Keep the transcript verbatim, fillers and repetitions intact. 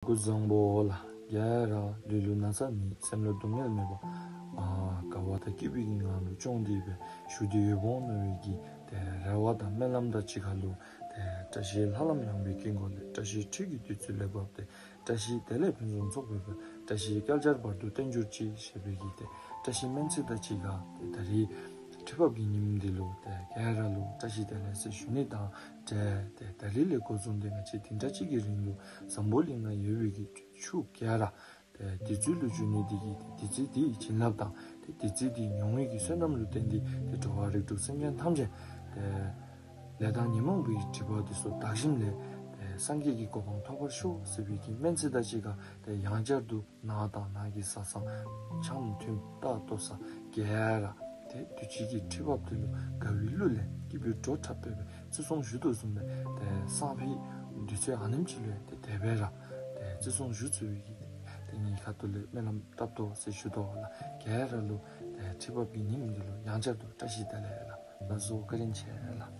སྐུ་གཟུགས་བཟང་པོ་ལ། རྒྱལ་ར་ལུས་ལུས་ན་ཚ་མེད། སེམས་ལ་སྡུག་བསྔལ་མེད་པ། ཨ་དགའ་བ་དང་སྐྱིད་པའི་གི་ངང་ལུ་སྐྱོང་སྟེ་སྦེ་བཞུགས་ཏེ་ཡོདཔ་འོང་མནོ་བའི་གི་ཏེ་རེ་བ་དང་སྨོན་ལམ་དང་གཅིག་ཁར་ལུ། ཏེ་བཀྲ་ཤིས་ལྷ་ལམ་ཡངས་པའི་དཀྱིལ་འཁོར་ལས། བཀྲ་ཤིས་ཁྲུས་ཀྱི་བདུད་རྩི་ལས་བབས་ཏེ། བཀྲ་ཤིས་བདེ་ལེགས་ཕུན་སུམ་ཚོགས་པའི་བུ། བཀྲ་ཤིས་བསྐལ་བརྒྱར་བར་དུ་བརྟན་གྱུར་ཅིག་ཞེས་པའི་གི་ཏེ་བཀྲ་ཤིས་སྨོན་ཚིག་དང་གཅིག་ཁར་ཏེ་ད་རིས་ཁྲི་འཕགས་ཀྱི་ཉིནམ་འདི་ལུ་ཏེ་ག་ར་ལུ་བཀྲ་ཤིས་བདེ་ལེགས་ཟེར་ཞུ་ནི་དང་འབྲེལ་ཏེ་ད་རིས་ལས་འགོ་བཟུང་སྟེ་ང་བཅས་འདི་འདྲ་གཅིག་གི་རིང་ལུ་འཛམ་བུ་གླིང་ན་ཡོད་པའི་གི་ཆོས་ག་ར་ཏེ་བདུད་རྩི་ལུ་གྱུར་ནི་འདི་གིས་ཏེ་བདུད་རྩི་འདི་ཡི་བྱིན་རླབས་དང་ཏེ་བདུད་རྩི་འདི་མྱོང་བའི་གི་བསོད་ནམས་ལུ་བརྟེན་ཏེ་ཏེ་འགྲོ་བ་རིགས་དྲུག་སེམས་ཅན་ཐམས་ཅད་ཏེ་ལས་དང་ཉོན་མོངས་པའི་སྒྲིབ་པ་འདི་ཚུ་དག་ཞིནམ་ལས་ཏེ་སངས་རྒྱས་ཀྱི་གོ་འཕང་ཐོབ་པར་ཤོག་ཟེར་བའི་གི་སྨོན་ཚིག་དང་གཅིག་ཁར་ཏེ་ཡང་བསྐྱར་དུ་ནང་དང་ནང་གི་བཟའ་ཚང་འཆམ་མཐུན་ལྟ་རྟོག་ས་ག་ར་ཏེ་བདུད་རྩི་གི་ཁྲི་འཕགས་འདི་ལུ་དགའ་བའི་གླུ་ལེན་སྐྱིད་པའི་བྲོ་འཁྲབ་སྦེ་བརྩི་སྲུང་ཞུ་དོ་བཟུམ་སྦེ་ཏེ་སང་ཕོད་དུས་ཚོད་ཨ་ནེམ་ཅིག་ལུ་ཡང་ཏེ་དེ་སྦེ་ར་ཏེ་བརྩི་སྲུང་ཞུ་ཚུགས་པའི་གི་ཏེ་ངེའི་ཁ་ཐུག་ལས་སྨོན་ལམ་བཏབ་དོ་ཟེར་ཞུ་དོ་ལགས། ག་ར་ལུ་ཏེ་ཁྲི་འཕགས་ཀྱི་ཉིནམ་འདི་ལུ་ཡང་བསྐྱར་དུ་བཀྲ་ཤིས་བདེ་ལེགས་ལགས། ལགས་སོ། བཀའ་དྲིན་ཆེ་ལགས།